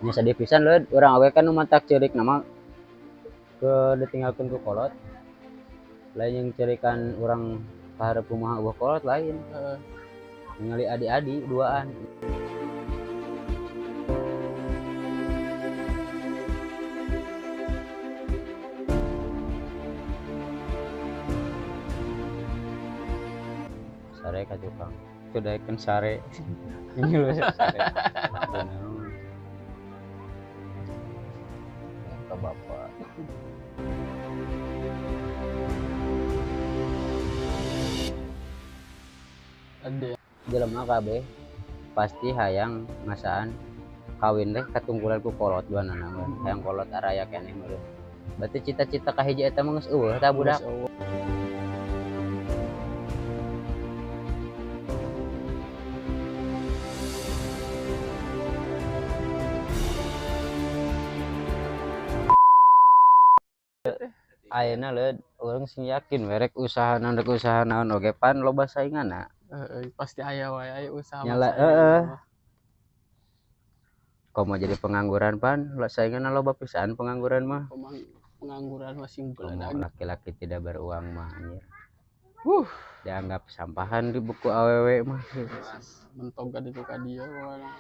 Nya sedih pisan leud, urang oge kan nu matak ceurik nama ke ditinggalkeun ku kolot. Lain yang cerikan urang kaharep kumaha eueuh kolot lain. Ningali adi-adi duaan. Sare ka tukang. Kudaekeun sare. Ini lho sare. Ke bapak. Ada. Jelema kabeh pasti hayang ngasaan kawin teh katunggulan ku kolot duanana mah. Hayang kolot araya keneh meureun. Berarti cita-cita kahiji eta mah geus eueuh tah budak. Ayeuna leud urang sing yakin we rek usaha naon rek usaha naon oge pan loba sainganna. Heeh, pasti aya wae aya usaha Nyala, heeh. Komo jadi pengangguran pan, sainganna loba pisan pengangguran mah. Pengangguran mah sing Komo beledag. laki-laki tidak beruang mah anjir. Dianggap sampahan di buku awewe mah. Mentok ka ditu ka dieu pokona.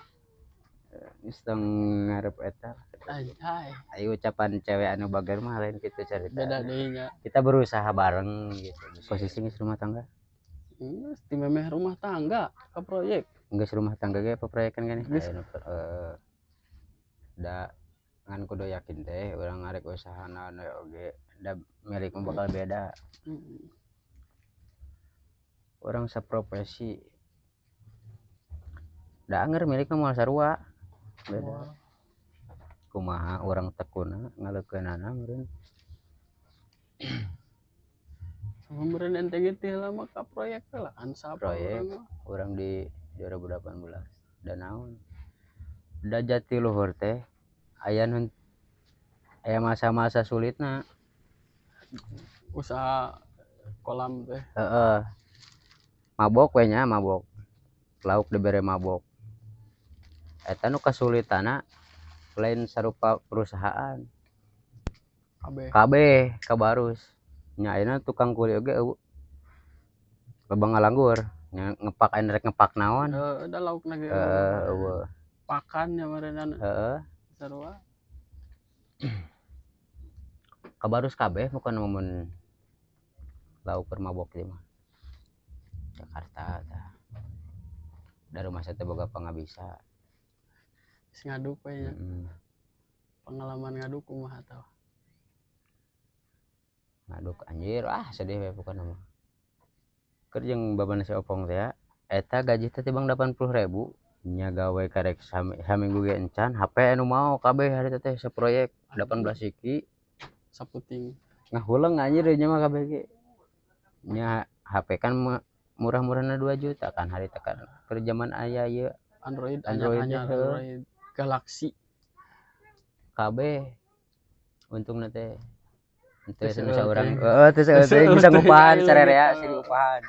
Geus tong ngarep eta. Anjay. Ayo ucapan cewek anu bager mah lain kitu carita. Beda deui nya. Kita berusaha bareng gitu. Posisi geus rumah tangga? Geus ti memeh rumah tangga ka proyek. Geus rumah tangga ge apa proyekan gini? Geus. Ayo, da ngan kudu yakin teh urang ngarek usaha naon we oge da milik mah bakal beda. Urang saprofesi da anger milik mah moal sarua. Beda. Wah. Kumaha urang tekuna ngaleukeunana meureun. Sama meureun ente ge teh lama ka proyek teh lah, kan sapa Proyek. urang mah. Urang di 2018 da naon? Da jati luhur teh aya nu aya masa-masa sulitna. Usaha kolam teh. Heeh. Mabok we nya, mabok. Lauk dibere mabok. Eta nu kasulitanna lain sarupa perusahaan. Kabeh. Kabeh kabarus. Nya ayeuna tukang kuli oge eueuh. Loba ngalanggur, nya ngepak aya rek ngepak naon. Heeh, da laukna ge. Heeh, eueuh. Pakan nya meureunana. Heeh. Sarua. Kabarus kabeh bukan mun lauk keur mabok ieu mah. Jakarta tah. Da rumah teh boga pangabisa. Geus ngaduk we nya. Pengalaman ngaduk kumaha tah? Ngaduk anjir, ah sedih we pokona mah. Keur jeung babana si Opong teh ya, eta gaji teh tibang 80.000. Nya gawe karek saminggu ge encan, HP anu mau kabeh hari teh saproyek 18 siki. Saputing. Ngahuleng anjir nya mah kabeh ge. Nya HP kan murah-murahna 2 juta kan hari teh kan keur zaman aya ieu Android, Android anyar-anyar, teh, heuh. Android Galaxy. Kabeh untungna teh. Teu Terus cenah saurang. teh. Heeh, teu Terus teh bisa teh, ngupahan ayo sarerea gitu. sih upahan.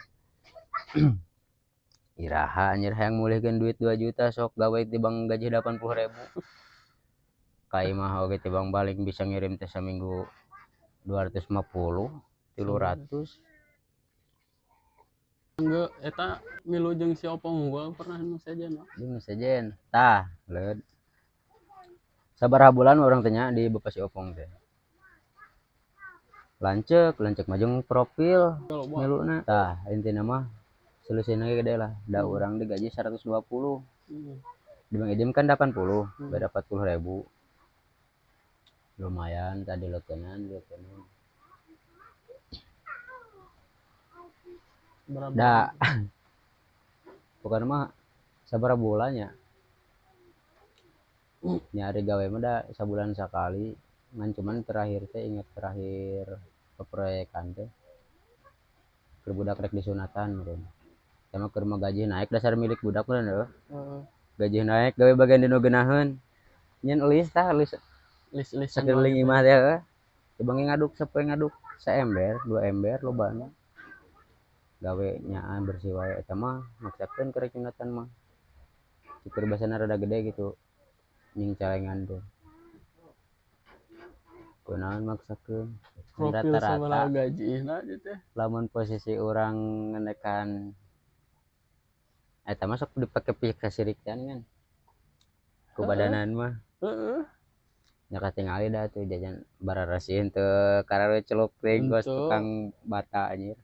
Iraha anjir hayang mulihkeun duit 2 juta sok gawe tibang gaji 80.000. Ka imah oge tibang balik bisa ngirim teh saminggu 250, 300. Engge eta milu jeung si Opong unggul pernah nu sejen mah. Jeung nu sejen. Tah, leud. Sabaraha bulan urang teh nya di Bapak si Opong teh. Lanceuk, lanceuk mah jeung profil miluna. Tah, intina mah selisihna ge gede lah. Da urang digaji 120. Di Bang Idim kan 80, beda 40.000. Lumayan tadi leukeunnan, leukeunnan. Berapa? Da. Bukan mah sabaraha bulannya. Nyari gawe mah da sabulan sakali. Ngan cuman terakhir teh ingat terakhir keproyekan teh. Keur budak rek disunatan meureun. Sama keur mah gaji naik dasar milik budak meureun heuh. Heeh. Gaji naik gawe bagian dinu geunaheun. Nyen elis tah elis. Lis-lisan Sakeuling wae. imah teh heuh. Tiba ngaduk sapoe ngaduk saember, 2 ember lobana. Gawe nyaan bersih wae eta mah maksakeun keur sunatan mah. Syukur basana rada gede gitu. Nying celengan teh. Kunaon maksakeun. Profil Rata-rata sabaraha gajina teh. Lamun posisi urang ngenekan eta mah sok dipake pikasirikan kan. Ku badanan mah. Heeh. Nya katingali dah tuh jajan bararasieun teu karare celuk teh gos tukang bata anjir.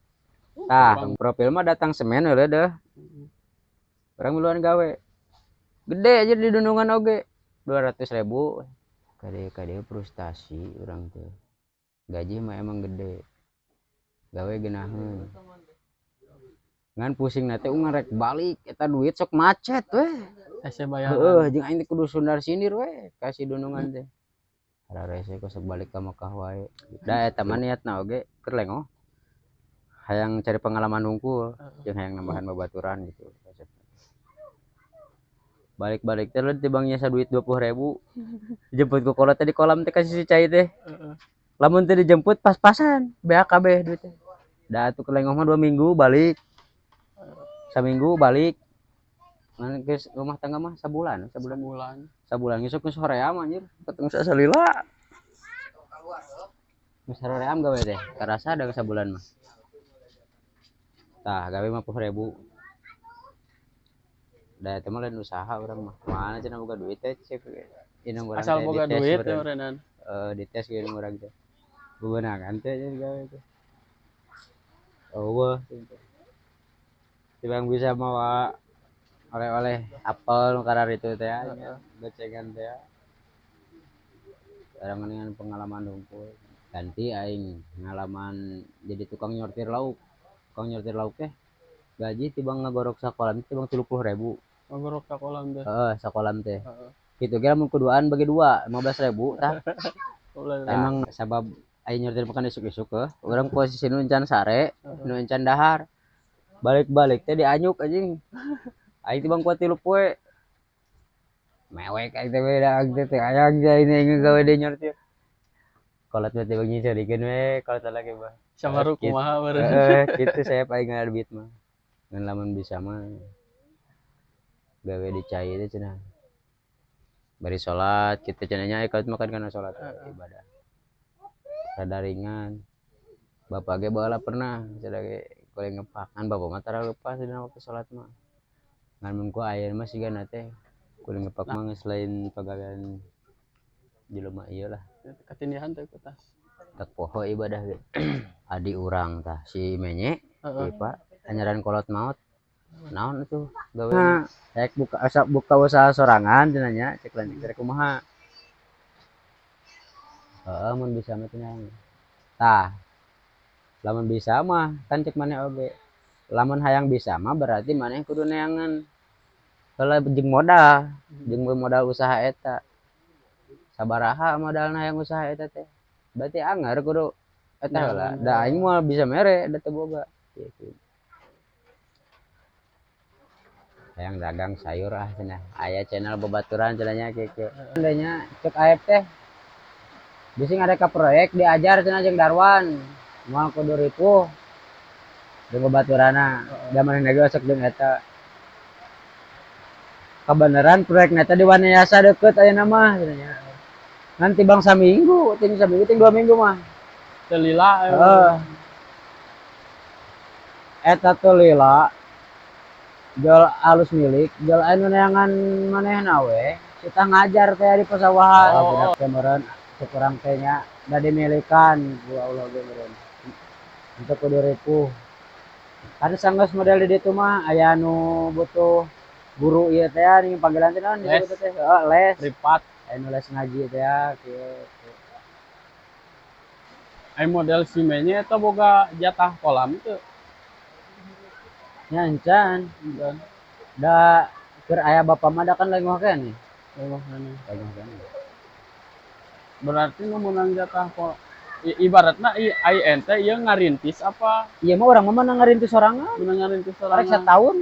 Tah, profil mah datang semen heula deh. Urang miluan gawe. Gede aja di dundungan oge. 200.000. Kade-kade frustasi urang teh. Gaji mah emang gede. Gawe geunaheun. Ngan pusing na teh rek balik eta duit sok macet weh. Hese bayaran. Heeh, jeung aing teh kudu sundar sindir weh kasih dundungan teh. Hararese ku sok balik ka Mekah wae. Da eta mah niatna oge keur lengoh. Hayang cari pengalaman hungkul, jeung hayang nambahan babaturan gitu. Balik-balik teh tibang nyesa duit 20.000. Dijemput ku kolot teh di kolam teh kasih si cai teh. Lamun teh dijemput pas-pasan, beak kabeh duit teh. Da atuh keur lengoh mah 2 minggu balik. Saminggu balik. Ngan geus rumah tangga mah sabulan, sabulan. Sabulan. Sabulan geus geus hoream anjir, ketemu sasalila. Geus hoream gawe teh, karasa da sabulan mah. Tah, gawe 50.000. Da eta mah lain usaha urang mah. Mana cenah boga duit teh cek inung urang asal boga duit teh meureunnan. Heeh, dites ge inung urang teh. Bebenangan teh jeung gawe teh. Eueuh tibang bisa mawa oleh-oleh apel nu kararitu teh nya, gocengan teh. Urang dengan pengalaman hungkul. Ganti aing ngalaman jadi tukang nyortir lauk. Tukang nyortir lauk teh gaji tibang ngagorok sakolam tibang 30.000. Ngagorok sakolam teh. Heeh, sakolam teh. Kitu ge lamun kuduaan bagi 2, 15.000 tah. Emang sabab aing nyortir makan isuk-isuk heuh. Urang posisi nu encan sare, nu encan dahar. Balik-balik teh dianyuk anjing. Aing tibang kuat 3 poe. Mewek aing teh beda aing teh hayang teh ini gawe deui nyortir. Kolot teh tibang nyisirikeun we, kolot lagi mah. Samaru kumaha meureun. Heeh, kitu saya paling nggak duit mah. Ngan lamun bisa mah gawe di cai teh cenah. Bari salat kitu cenah nya ikut makan kana salat ibadah. Rada ringan. Bapak ge baheula pernah cenah ge kuring ngepak. Ngan bapak mah tara lepas dina waktu salat mah. Ngan mun ku aya mah sigana teh kuring ngepak mah geus lain pagawean jelema ieu lah. Katindihan teh ku tas. Tak poho ibadah ge. Adi urang tah si Menye, si Pak anyaran kolot maot. Naon atuh gawe? Rek buka asa buka usaha sorangan cenah nya, cek lanjut rek kumaha. Heeh, mun bisa mah cenah. Tah. Lamun bisa mah kan cek maneh oge. Lamun hayang bisa mah berarti maneh kudu neangan heula jeung modal usaha eta. Sabaraha modalna hayang usaha eta teh. Berarti anggar kudu eta heula. Da aing moal bisa mere da teu boga. Gitu. Hayang dagang sayur ah cenah. Aya channel babaturan cenah nya kieu. Nya cek Aep teh. Bisi ngareka proyek diajar cenah jeung Darwan. Moal kudu ripuh. Jeung babaturana. Da manehna ge osok jeung eta. Kabeneran proyekna teh di Wanayasa deukeut ayeuna mah cenah nya. Ngan tibang saminggu, ting saminggu ting 2 minggu mah. Teu lila. Heeh. Eta teu lila. Jual alus milik, jual anu neangan manehna we. Kita ngajar teh di pesawahan. Oh, budak teh meureun cek urang teh nya da dimilikan ku Allah ge meureun. Untuk kudu ripuh. Kan sanggeus model di ditu mah aya anu butuh guru ieu teh ning panggilan teh naon disebut teh? Heeh, les. Privat. Aya nu les ngaji teh kieu. Ai model si Menye eta boga jatah kolam teu? Nya encan. Da keur aya bapa mah da kan lengoh keneh. Lengoh keneh. Lengoh keneh. Berarti nu meunang jatah kol ibaratna ai ente ieu ngarintis apa? Ieu mah urang mah meunang ngarintis sorangan. Meunang ngarintis sorangan. Rek satahun.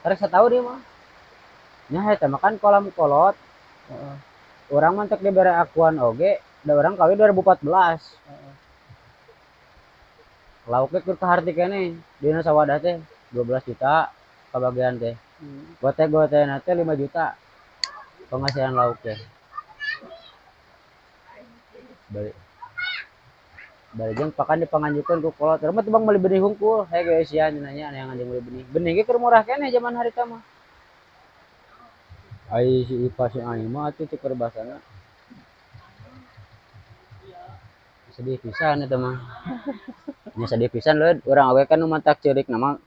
Rek satahun ieu mah. Nya eta mah kan kolam kolot. Heeh. Urang mah tek dibere akuan oge, da urang kawin 2014. Heeh. Lauknya keur kaharti keneh dina sawadah teh 12 juta kabagian teh. Gote-gotena teh 5 juta. Penghasilan lauk teh. Bari bari jeung pakan dipanganjukeun ku kolot. Urang mah teu bang meuli benih hungkul. Hae geus sia nanya yang anjing meuli benih. Benih ge keur murah keneh zaman harita mah. Ai si Ipa si Ai mah atuh teu keur basana. Sedih pisan eta mah. Nya sedih pisan leuh urang awe kan nu matak ceurik nama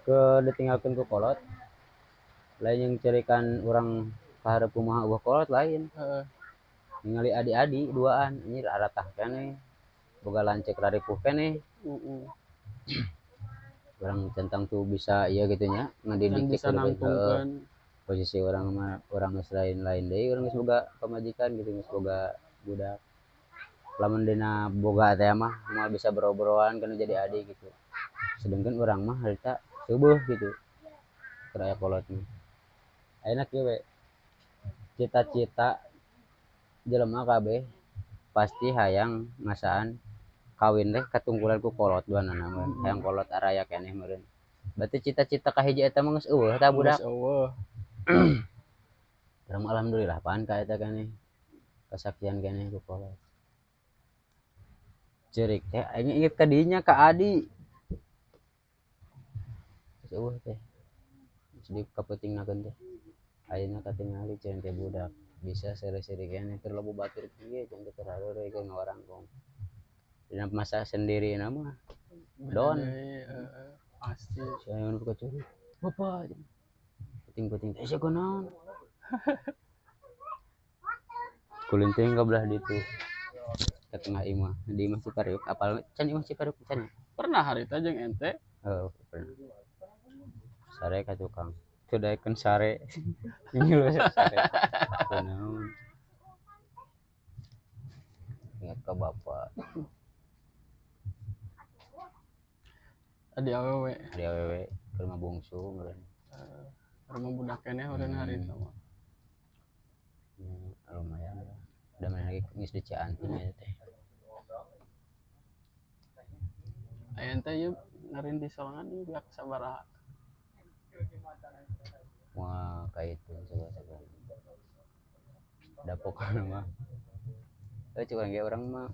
ke ditinggalkeun ku kolot. Lain yang cerikan urang kaharep kumaha eueuh kolot lain. Heeh. Ningali adi-adi duaan anjir aratah keneh. Boga lanceuk raripuh keneh. Heeh. Urang centang tuh bisa ieu kitu nya ngadidik bisa nangtungkeun. Posisi urang mah urang geus lain-lain deui, urang geus boga pamajikan gitu, geus boga budak. Lamun dina boga teh mah moal bisa boro-boroan kana jadi adi gitu. Sedangkan urang mah harita seueuh gitu. Keur aya kolot mah. Ayeuna kieu we. Cita-cita jelema kabeh pasti hayang ngasaan kawin teh katungkulan ku kolot duanana mah. Hayang kolot araya keneh meureun. Berarti cita-cita kahiji eta mah geus eueuh tah budak. Geus eueuh. Urang mah alhamdulillah pan ka eta keneh. Kasakian keneh ku kolot. Ceurik teh aing inget ka dinya ka adi. Geus eueuh teh. Geus kapeutingnakeun teh. Ayeuna katingali cenah teh budak bisa seuri-seuri keneh keur loba batur kieu cenah teh keur hareureuy keur ngawarangkong. Dina masa sendiri mah don. Pasti. Saya nu buka ceurik. Bapak puting-puting teh sia kunaon. Kulinting ka belah ditu. Ke tengah imah, di imah Cipariuk apal can imah Cipariuk can ya? Pernah harita jeung ente? Heeh, pernah. Sare ka tukang. Teu daekeun sare. Ngilu sare. Kunaon. Ingat ka bapak. Adi awewe. Adi awewe keur mah bungsu meureun. Keur mah budak keneh meureun harita mah. Ya, lumayan lah. Udah mana lagi geus di Cianting eta teh. Aya teh ieu ngarintis sorangan ieu biak sabaraha. Wah, kayak itu coba-coba. Da pokona mah. Cuman ge urang mah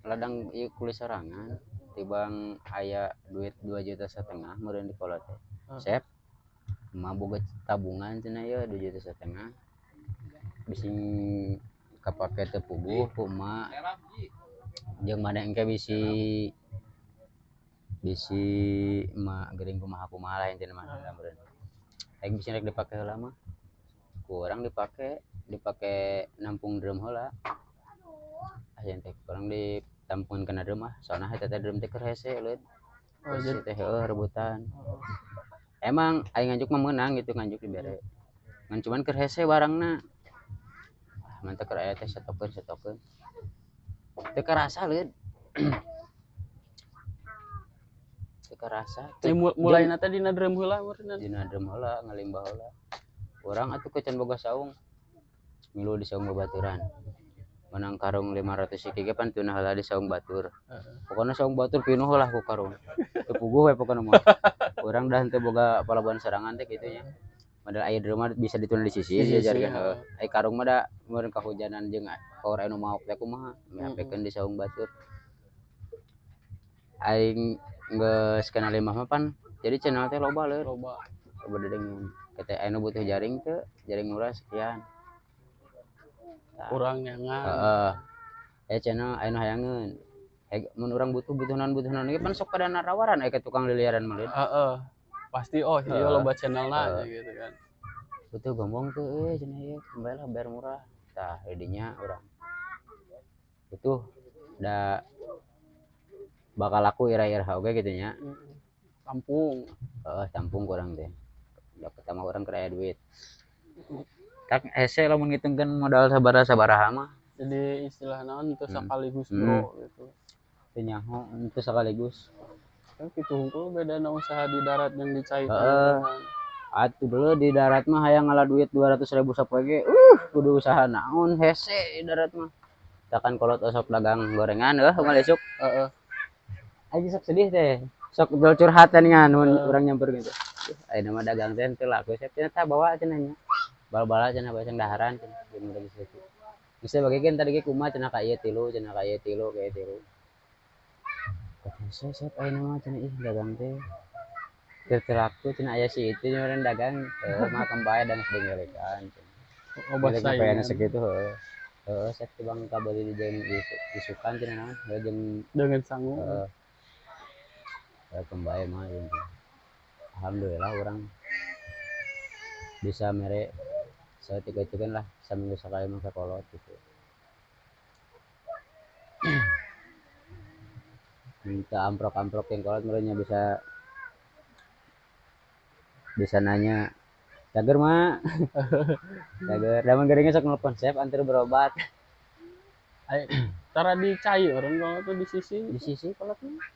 ladang ieu kulis sorangan tibang aya duit 2,5 juta meureun di kolot teh. Sep mah boga tabungan cenah ieu 2,5 juta. Bisi kapake teu puguh ku emak. Jeung maneh engke bisi emak geuring kumaha-kumaha lah intina mah meureun. Aing bisi rek dipake heula mah. Ku urang dipake nampung drum heula. Aya teh kurang ditampungan kana drum ah. Soalna eta teh drum teh keur hese leuit. Hese teh heueuh rebutan. Emang aing nganjuk mah meunang gitu nganjuk dibere. Ngan cuman keur hese barangna. Mantap keur aya teh setokeun. Teu karasa leuit. Teu karasa. Mulaina teh dina drum heula meureun. Dina drum heula ngalimbah heula. Urang atuh ke can boga saung. Milu di saung babaturan. Menang karung 500 siki ge pan tunah heula di saung batur. Pokona saung batur pinuh lah ku karung. Teu puguh we pokona mah. Urang dah teu boga palabuhan sorangan teh kitu nya. Padahal aya drum mah bisa dituna di sisi, diajarkeun heueuh. Ai karung mah da meureun kahujanan jeung kaur anu maok teh kumaha, mihapekeun di saung batur. Aing geus kenal limah mah pan jadi channel teh loba leuh. Loba. Loba dedengeun. Kete anu butuh jaring teu, jaring murah sekian. Urang nyangan. Heeh. Channel anu hayangeun. Mun urang butuh naon ge pan sok pada narawaran aya ka tukang liliaran mah leuh. Heeh. Pasti oh iya loba channelna gitu kan. Butuh gombong tuh cenah ieu kembali lah bayar murah. Tah dinya urang. Butuh da bakal laku ira-ira oge gitu nya. Tampung. Heeh, tampung kurang teh. Da pertama urang keur aya duit. Tak hese lamun ngitungkeun modal sabaraha-sabaraha mah. Jadi istilah naon teu sekaligus bro gitu. Teu nyaho teu sekaligus. Kan kitu hungkul bedana usaha di darat jeung di cai. Heeh. Atuh beuh di darat mah hayang ngala duit 200.000 sapoe ge. Kudu usaha naon hese di darat mah. Takan kolot osok dagang gorengan heuh unggal isuk. Heeh. Aing sok sedih teh. Sok curhatan ngan mun urang nyamper gitu. Ayeuna mah dagang teh teu laku cenah tah bawa cenah nya. Bal-bala cenah bae daharan cenah jeung lagi situ. Bisa bagikeun tadi ge kumaha cenah ka ieu tilu cenah ka ieu tilu ka ieu tilu. Kata saya sep ayeuna mah cenah ih dagang teh. Teu laku cenah aya si itu nyoran dagang heuh mah kembae dan geus dingelekan cenah. Loba Milikna payana saingan. segitu heuh. Heeh sep tibang kabeuli di jeung isukan cenah naon heuh jeung Dengan sangu. heeh. Heuh kembae mah jeung alhamdulillah urang bisa mere saeutik-eutikeun lah saminggu sakali mah sakolot gitu. Minta amprok-amprok yang kolot meureun nya bisa bisa nanya cager mah cager da mun geuringnya sok nelpon sep antar berobat. Ai tara dicai urang kalau tuh di sisi. Di sisi kolot mah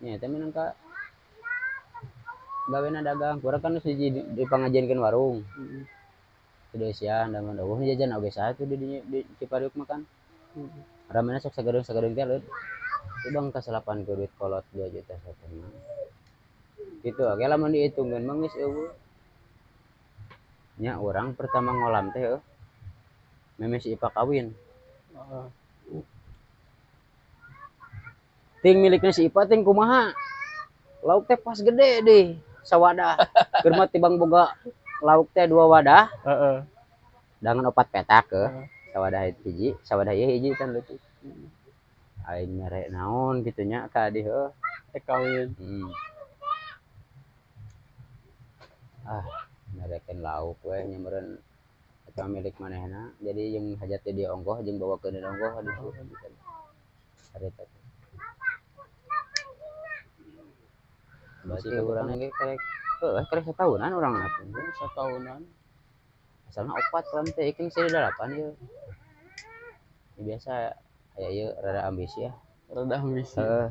nya eta minangka gawena dagang kurang kan geus di pangajiankeun warung. Heeh. Teu dieusian da mun eueuh jajan oge saha tuh di dinya di Cipariuk mah kan. Heeh. Ramena sok sagedeung-sagedeung teh leut. Itu bang kasalapan ku duit kolot 2 juta setengah. Gitu oge lamun dihitungkeun mah geus eueuh. Nya urang pertama ngolam teh heuh. Memeh si Ipa kawin. Heeh. Ting milikna si Ipa ting kumaha? Lauk teh pas gede deh sawadah. Keur mah tibang boga lauk teh 2 wadah. Heeh. Dangan 4 petak heuh. Heeh. Sawadah hiji, sawadah ieu hiji kan leutik. Aing mere naon kitu nya ka adi heuh. Kawin. Ah, merekeun lauk we nya meureun eta milik manehna. Jadi jeung hajat teh dia ongkoh jeung bawakeun ongkoh di ditu. Harita teh. Berarti urang ge karek heuh karek satahunan urang atuh. Satahunan. Asalna 4 kolam teh ieu seri 8 ieu. Ya, biasa aya ieu rada ambisi ya. Rada ambisi. Heeh.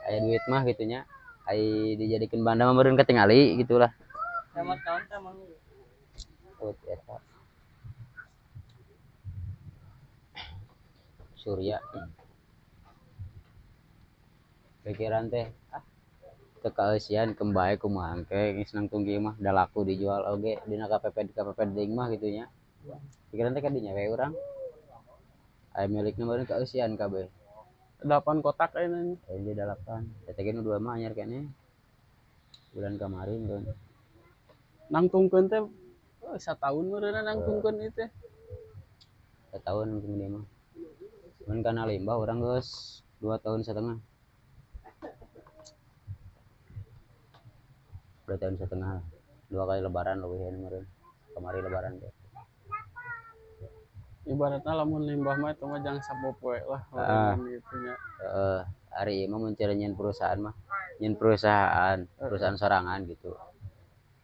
Aya duit mah kitu nya. Ai dijadikeun banda mah meureun katingali gitulah. Hemat naon teh mang? Oh, eta. Surya. Pikiran teh ah teu kaeusian kembae kumaha engke geus nangtung kieu mah da laku dijual oge dina KPP KPP deui mah kitu nya. Pikiran teh kadinya we urang. Aya milikna meureun kaeusian kabeh. 8 kotak ayeuna. Aya 8. Eta ge nu 2 mah anyar keneh. Bulan kamari meureun. Nangtungkeun teh sataun meureunna nangtungkeun ieu teh. Sataun nangtung dia mah. Mun kana limbah urang geus 2 tahun setengah. 2 tahun setengah. 2 kali lebaran leuwih meureun. Kamari lebaran teh. Ibaratna lamun limbah mah eta mah jang sapopoe lah gitu nya. Heeh, ari ieu mah mun cara nyeun perusahaan mah, nyeun perusahaan, perusahaan sorangan gitu.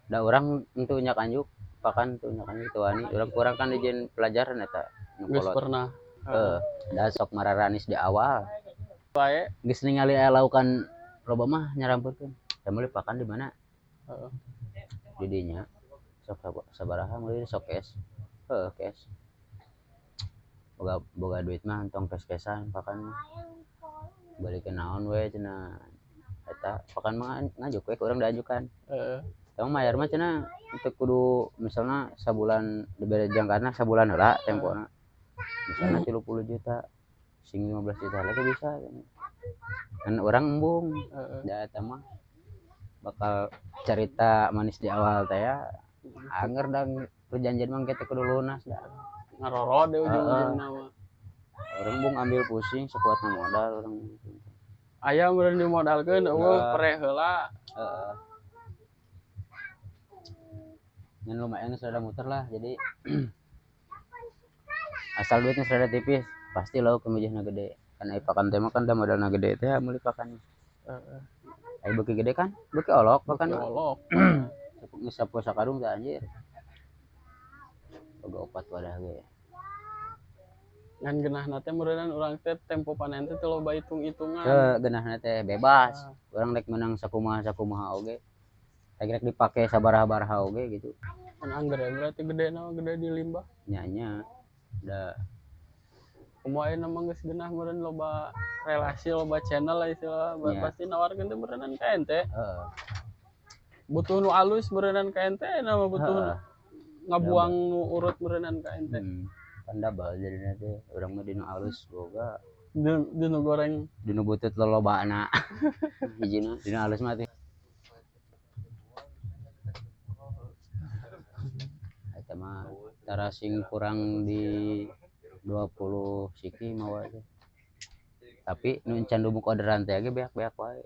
Da urang henteu nyak anjuk, pakan henteu nyak anjuk teu wani, urang kurang kan dijieun pelajaran eta nu Geus kolot. pernah. Heeh, da sok mararanis di awal. Bae. Geus ningali aya laukan loba mah nyarampurkeun. Da meuli pakan di mana? Heeh. Di dinya. Sok sabaraha meuli sok cash. Heeh, cash. Boga duit mah tong cash-cashan pakan mah. Balikeun naon we cenah. Eta pakan mah ngajuk we ku urang diajukan. Heeh. Tong mayar mah cenah teu kudu misalna sabulan dibere jangkana sabulan heula tempona. Misalna 30 juta sing 15 juta lagi bisa. Kan urang embung. Heeh. Da eta mah bakal cerita manis di awal teh ya. Anger dan perjanjian mah kita kudu lunas da. Ngarorod deh ujung-ujungna mah. Urang bung ambil pusing sekuatna modal urang. Aya meureun dimodalkeun eueuh preh heula. Heeh. Ngan lumayan geus rada muter lah jadi asal duitnya rada tipis pasti lauk kemijahna gede. Kan ai pakan teh mah kan da modalna gede teh meuli pakan. Heeh. Ai beuki gede kan beuki olok pakan. Beuki olok. Geus sapoe sakarung teh anjir. Boga 4 wadah ge. Ngan geunahna teh meureunnan urang teh tempo panen teh teu loba hitung-hitungan. Teu geunahna teh bebas. Urang rek meunang sakumaha-sakumaha oge. Rek rek dipake sabaraha-baraha oge gitu. Kan angger berarti gede na gede di limbah. Nya nya. Da kumaha ayeuna mah geus geunah meureun loba relasi loba channel lah istilah pasti nawarkeun teh meureunnan ka ente. Heeh. Butuh nu alus meureunnan ka ente na mah butuh. Heeh. Ngabuang nu urut meureunnan ka ente. Kan double jadina teh urang mah dinu alus boga. Dinu goreng. Dinu butut lolobana. Hijina dinu alus mah teh. Eta mah tara sing kurang di 20 siki mawa teh. Tapi nu encan dubuk orderan teh ge beak-beak wae.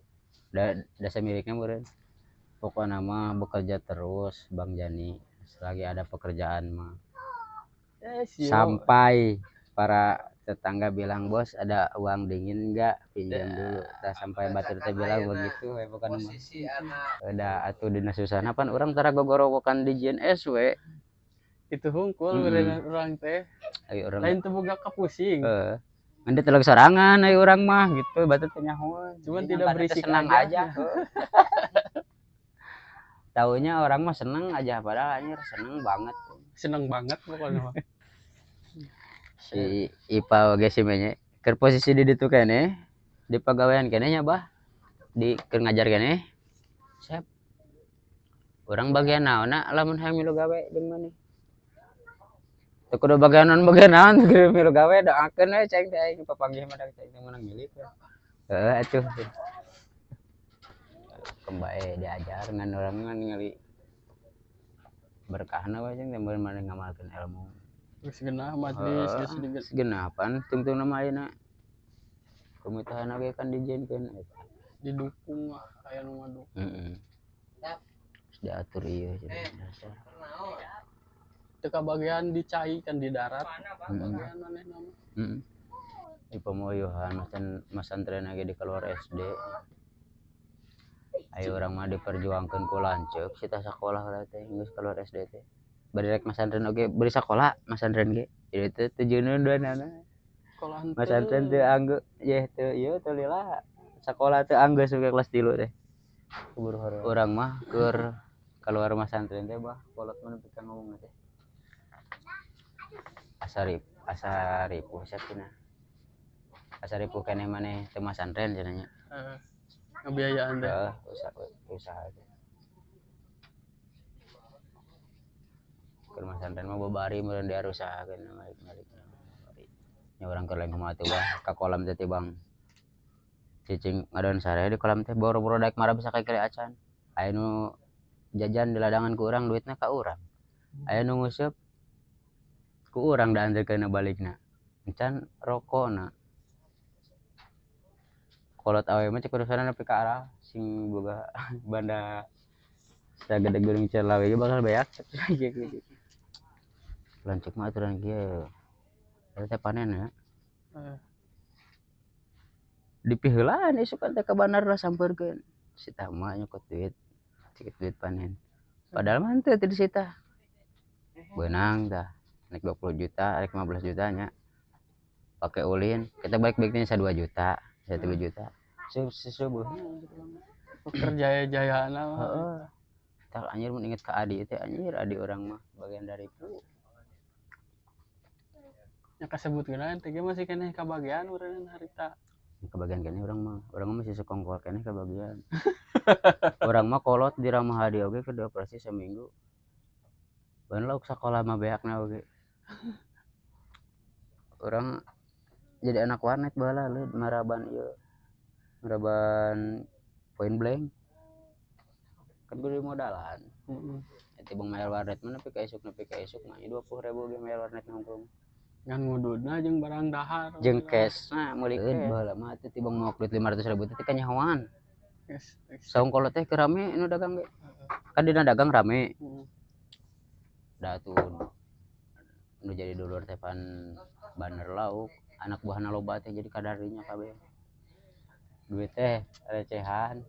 Da dasa milikna meureun. Pokokna mah bekerja terus Bang Jani selagi ada pekerjaan mah. Sampai para tetangga bilang bos ada uang dingin enggak pinjam dulu. Tah sampai batur teh bilang begitu we pokokna mah. Udah atuh dina susahna pan urang tara gogorowokan di JNS we. Itu hungkul meureun urang teh. Ayo urang lain teu boga kapusing. Heeh. Ngan telog sorangan ayo urang mah gitu batur teh nyahoan. Cuman tidak berisik senang aja. Taunya orang mah seneng aja padahal anjir seneng banget. Seneng banget pokoknya mah. Si Ipa oge si menye keur posisi di ditu keneh di pagawean keneh nya bah di keur ngajar keneh sep urang bagian naonna lamun hayang milu gawe jeung maneh teu kudu bagian naon bagian naon teu kudu milu gawe doakeun we ceng teh aing papanggih mah ceng teh meunang milik heeh atuh kembae diajar ngan urang mah ningali berkahna we ceng teh meureun maneh ngamalkeun ilmu. Geus genah majelis geus geus genah pan tungtungna mah ayeuna komitahan oge kan dijieunkeun eta didukung lah aya nu ngadukung. Heeh. Geus diatur ieu jadi dasar. Teu kabagean di cai kan di darat. Kabagean manehna mah. Heeh. Di pamoyuhan masantren ge di keluar SD. Ayo urang mah diperjuangkeun ku lanceuk sita sakolah heula teh geus keluar SD teh. Bari rek masantren oge bari sakola masantren ge. Jadi teh tujuanna duanana. Sekolah henteu. Masantren teu angge yeh teu ieu teu lila. Sakola teu anggeus oge kelas 3 teh. Keburu hoream. Urang mah keur keluar masantren teh bah kolot mah nepi ka ngomong teh. Asa ripuh cenah. Asa ripuh keneh maneh teu masantren cenah nya. Heeh. Ngebiayaan teh. Heeh, usaha teh. Keur masantren mah babari meureun diarusahakeun malik-malik. Nya urang keur lain kumaha teh bah ka kolam teh tibang cicing ngadon sare di kolam teh boro-boro daek marah bisa kali acan. Aya nu jajan di ladangan ku urang duitna ka urang. Aya nu nguseup ku urang da anterkeunna balikna. Encan rokona. Kolot awe mah cek urusana nepi ka arah sing boga banda sagede gunung Cirelawe ge bakal beak. Lanceuk mah aturan kieu. Eta teh panen ya. Dipiheulaan isukan teh ka bandar lah sampeurkeun. Si tama nyokot duit, sikit duit panen. Padahal mah henteu teu disita. Beunang tah, naik 20 juta, rek 15 juta nya. Pake ulin, kita balik-baliknya 2 juta, 1 juta. Subuh. Kerja jayana mah. Heeh. Tah anjir mun inget ka adi teh anjir adi urang mah bagian dari ku. Nya kasebut geuna teh ge masih keneh kabagean urang harita. Kebagian keneh urang mah masih sekongkol keneh kebagian. Urang mah kolot di Ramahadi oge keur dioperasi seminggu. Ban lauk sakola mah beakna oge. Urang jadi anak warnet baheula leuh maraban ieu. Maraban Point Blank. Kan kudu modalan. Heeh. Eta bang mayar warnet mah nepi ka isuk mah 20.000 ge mayar warnet nongkrong. Ngan ngududna jeung barang dahar jeung cashna meuli cash. Baheula mah teh tibang maok duit 500.000 teh kanyahoan. Saung kolot teh keur rame nu dagang ge. Kan dina dagang rame. Da atuh nu jadi dulur teh pan baner lauk, anak buahna loba teh jadi kadarinya kabeh. Duit teh recehan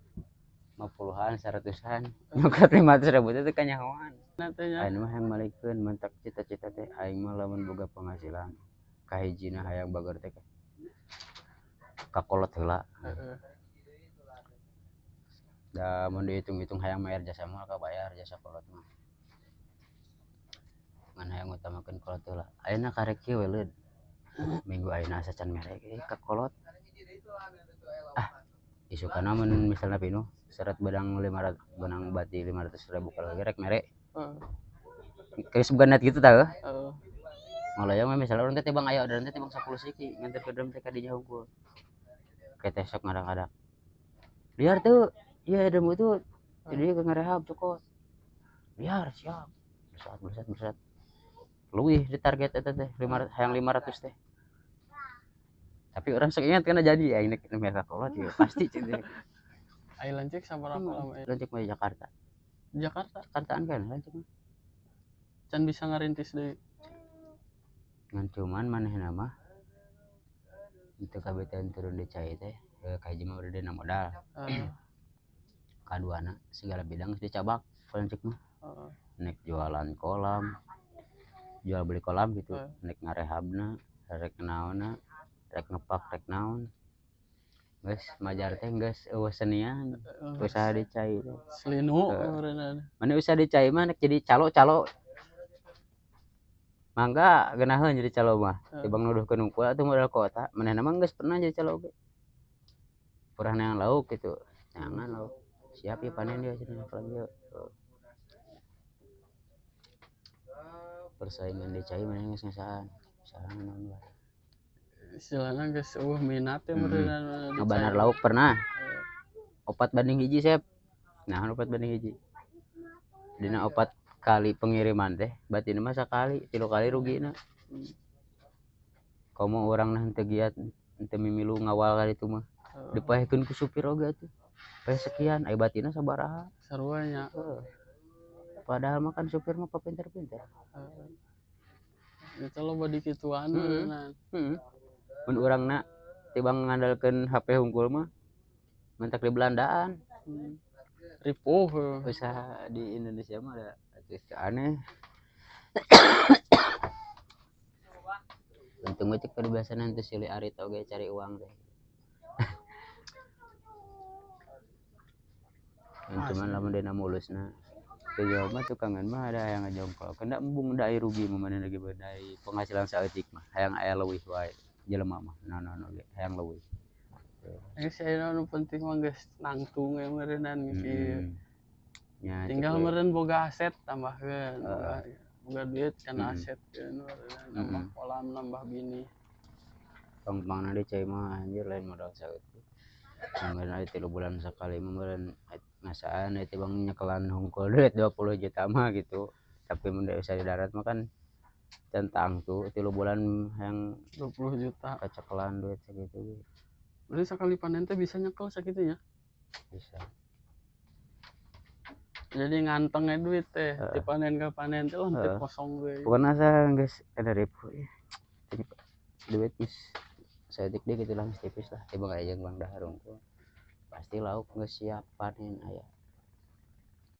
50-an, 100-an. Nyokot 500.000 teh kanyahoan. Aing mah hayang malikeun mentak cita-cita teh aing mah lamun boga penghasilan kahijina hayang bager teh ka kolot heula. Heeh. Da mun dihitung-hitung hayang mayar jasa mah kabayar jasa kolot mah. Ngan hayang ngutamakeun kolot heula. Ayeuna karek kieu we leud. Minggu ayeuna asa can mere ge ka kolot. Ah, isukana mun misalna pinuh seret bedang 500 benang bati 500.000 kalau ge rek mere. Geus boga net gitu tah. Heeh. Ngolayong we misalnya urang teh tibang aya orderan teh tibang 10 siki nganter ke drum teh ka dinya hungkul. Kayak teh sok ngadak-ngadak. Liar tuh, iya drum itu jadi ke ngarehab cokot. Liar siap. Bersat bersat bersat. Leuwih di target eta teh 500 hayang 500 teh. Tapi orang sok ingat kana jadi aing nek mereka kolot ya pasti cek teh. Ai lanceuk sabaraha lama ya? Lanceuk mah di Jakarta. Di Jakarta? Jakartaan kan lanceuk mah. Can bisa ngarintis deui. Ngan cuman manehna mah itu kabetan turun di cai teh kahiji mah udah dina modal. Kaduana segala bidang geus dicabak lanceuk mah. Nek jualan kolam, jual beli kolam gitu, nek ngarehabna, rek naonna, rek ngepak rek naon. Geus majar teh geus eueuh senian, usaha di cai teh. Selinu meureunna. Mana usaha di cai mah nek jadi calo-calo. Mangga geunaheun jadi calo mah. Tibang nuduhkeun hungkul atuh modal kota, manehna mah geus pernah jadi calo oge. Purah neang lauk gitu. Neangan lauk. Siap ya panen dia cenah kolam ieu. Persaingan di cai manehna geus ngasaan. Usaha naon bae. Istilahna geus eueuh minat teh meureunna di Ngabanar cai. Lauk pernah. 4-1 sep. Nah, 4-1. Dina 4 kali pengiriman teh batin mah sakali, 3 kali rugina. Komo urang nah teu giat teu mimilu ngawal ka ditu mah. Dipaehkeun ku supir oge atuh. Paeh sekian, aya batina sabaraha. Sarua nya. Heeh. Padahal mah kan supir mah papinter-pinter. Heeh. Eta loba dikituan meureunna. Heeh. Mun urangna tibang ngandalkeun HP hungkul mah mentak di Belandaan. Ripuh heuh. Usaha di Indonesia mah ada artis aneh. Untung we cek paribasana henteu silih arit oge cari uang teh. Yang cuman lamun dina mulusna. Teu jauh mah tukangan mah ada yang ngajongkol. Kena embung da rugi mah manehna ge bedai penghasilan saeutik mah hayang aya leuwih wae jelema mah naon-naon oge hayang leuwih. Geus aya nu penting mah geus nangtung we meureunnan geus ieu. Nya, tinggal cek we. Meureun boga aset tambahkeun, boga duit kana aset keun meureunnan nambah kolam, nambah bini. Pangpangna di cai mah anjir lain modal saeutik. Meureun aya 3 bulan sakali mah meureun ngasaan eta bang nyekelan hungkul duit 20 juta mah gitu. Tapi mun da usaha di darat mah kan tentang tuh 3 bulan yang 20 juta kacekelan duit segitu ge. Berarti sekali panen teh bisa nyekel sakitu nya? Bisa. Jadi ngantengnya duit teh, di panen ke panen teh lah teh kosong we. Pokoknya saya geus ada ribu ya. Duit geus saeutik deui kitu lah geus tipis lah. Tiba aya jeung Bang Dahar hungkul. Pasti lauk geus siap panen aya.